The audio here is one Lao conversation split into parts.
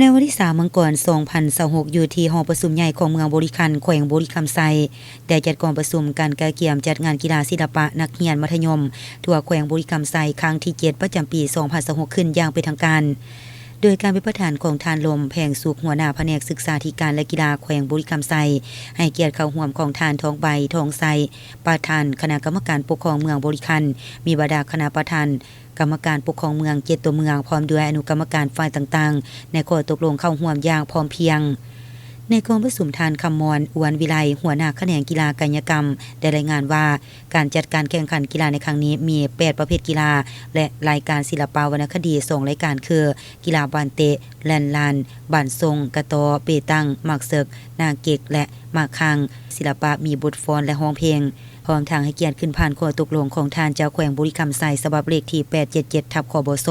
ໃນວັນທີສາມ ມັງກອນ ສອງພັນຊາວຫົກ ຢູ່ທີ່ຫໍປະຊຸມໃຫຍ່ຂອງເມືອງບໍລິຄັນ ແຂວງບໍລິຄຳໄຊ ໄດ້ຈັດກອງປະຊຸມການກະກຽມຈັດງານກິລາສິລະປະນັກຮຽນມັດທະຍົມທົ່ວແຂວງບໍລິຄຳໄຊ ຄັ້ງທີເຈັດ ປະຈຳປີ ສອງພັນຊາວຫົກ ຂຶ້ນຢ່າງເປັນທາງການ ໂດຍການເປັນປະທານຂອງທ່ານ ລົມ ແພງສຸກ ຫົວໜ້າພະແນກສຶກສາທິການ ແລະ ກິລາແຂວງບໍລິຄຳໄຊ, ໃຫ້ກຽດເຂົ້າຮ່ວມຂອງທ່ານ ທອງໃບ ທອງໄຊ ປະທານຄະນະກຳມະການປົກຄອງເມືອງບໍລິຄັນ, ມີບັນດາຄະນະປະທານ ກຳມະການປົກຄອງເມືອງເຈັດຕົວເມືອງ ພ້ອມດ້ວຍອະນຸກຳມະການຝ່າຍຕ່າງໆ ໃນຂໍ້ຕົກລົງເຂົ້າຮ່ວມຢ່າງພ້ອມພຽງ. ໃນກອງປະຊຸມ ທ່ານ ຄຳມອນ ອວນວິໄລ ຫົວໜ້າຂະແໜງກິລາກາຍະກຳ ໄດ້ລາຍງານວ່າ ການຈັດການແຂ່ງຂັນກິລາໃນຄັ້ງນີ້ມີແປດປະເພດກິລາ ແລະ ລາຍການສິລະປະວັນນະຄະດີສອງລາຍການຄື ກິລາບານເຕະ, ແລ່ນລານ, ບານສົ່ງ, ກະຕໍ, ເປຕັງ, ໝາກເສິກ, ໜ້າເກັກ ແລະ ໝາກຄັງ, ສິລະປະມີບົດຟ້ອນ ແລະ ຮ້ອງເພງ. ພ້ອມທັງໃຫ້ກຽດຂຶ້ນຜ່ານຂໍ້ຕົກລົງຂອງທ່ານເຈົ້າແຂວງບໍລິຄຳໄຊ ສະບັບເລກທີ ແປດເຈັດເຈັດ ທັບ ຄບສ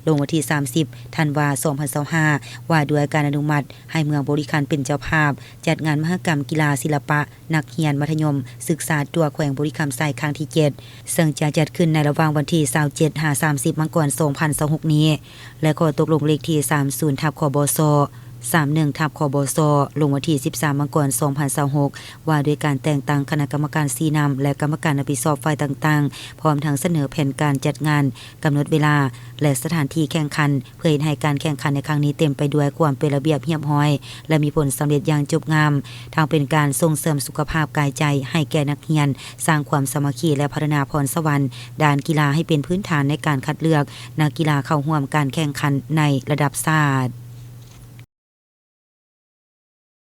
ລົງວັນທີ ສາມສິບ ທັນວາ ສອງພັນຊາວຫ້າ ວ່າດ້ວຍການອະນຸມັດໃຫ້ເມືອງບໍລິຄັນເປັນເຈົ້າພາບ ຈັດງານມະຫະກຳກິລາສິລະປະນັກຮຽນມັດທະຍົມສຶກສາທົ່ວແຂວງບໍລິຄຳໄຊ ຄັ້ງທີເຈັດ ເຊິ່ງຈະຈັດຂຶ້ນໃນລະຫວ່າງວັນທີ ຊາວເຈັດ ຫາ ສາມສິບ ມັງກອນ ສອງພັນຊາວຫົກ ນີ້ ແລະ ຂໍ້ຕົກລົງເລກທີ ສາມສິບ ທັບ ຄບສ ສາມສິບເອັດ ທັບ ຄບສ ລົງວັນທີ ສິບສາມ ມັງກອນ ສອງພັນຊາວຫົກ ວ່າດ້ວຍການແຕ່ງຕັ້ງຄະນະກຳມະການຊີ້ນຳ ແລະ ກຳມະການຮັບຜິດຊອບຝ່າຍຕ່າງໆ ພ້ອມທັງສະເໜີແຜນການຈັດງານ, ກຳນົດເວລາ ແລະ ສະຖານທີ່ແຂ່ງຂັນ ເພື່ອເຮັດໃຫ້ການແຂ່ງຂັນໃນຄັ້ງນີ້ເຕັມໄປດ້ວຍຄວາມເປັນລະບຽບຮຽບຮ້ອຍ ແລະ ມີຜົນສຳເລັດຢ່າງຈົບງາມ, ທັງເປັນການສົ່ງເສີມສຸຂະພາບກາຍໃຈໃຫ້ແກ່ນັກຮຽນ, ສ້າງຄວາມສາມັກຄີ ແລະ ພັດທະນາພອນສະຫວັນດ້ານກິລາໃຫ້ເປັນພື້ນຖານໃນການຄັດເລືອກນັກກິລາເຂົ້າຮ່ວມການແຂ່ງຂັນໃນລະດັບຊາດ.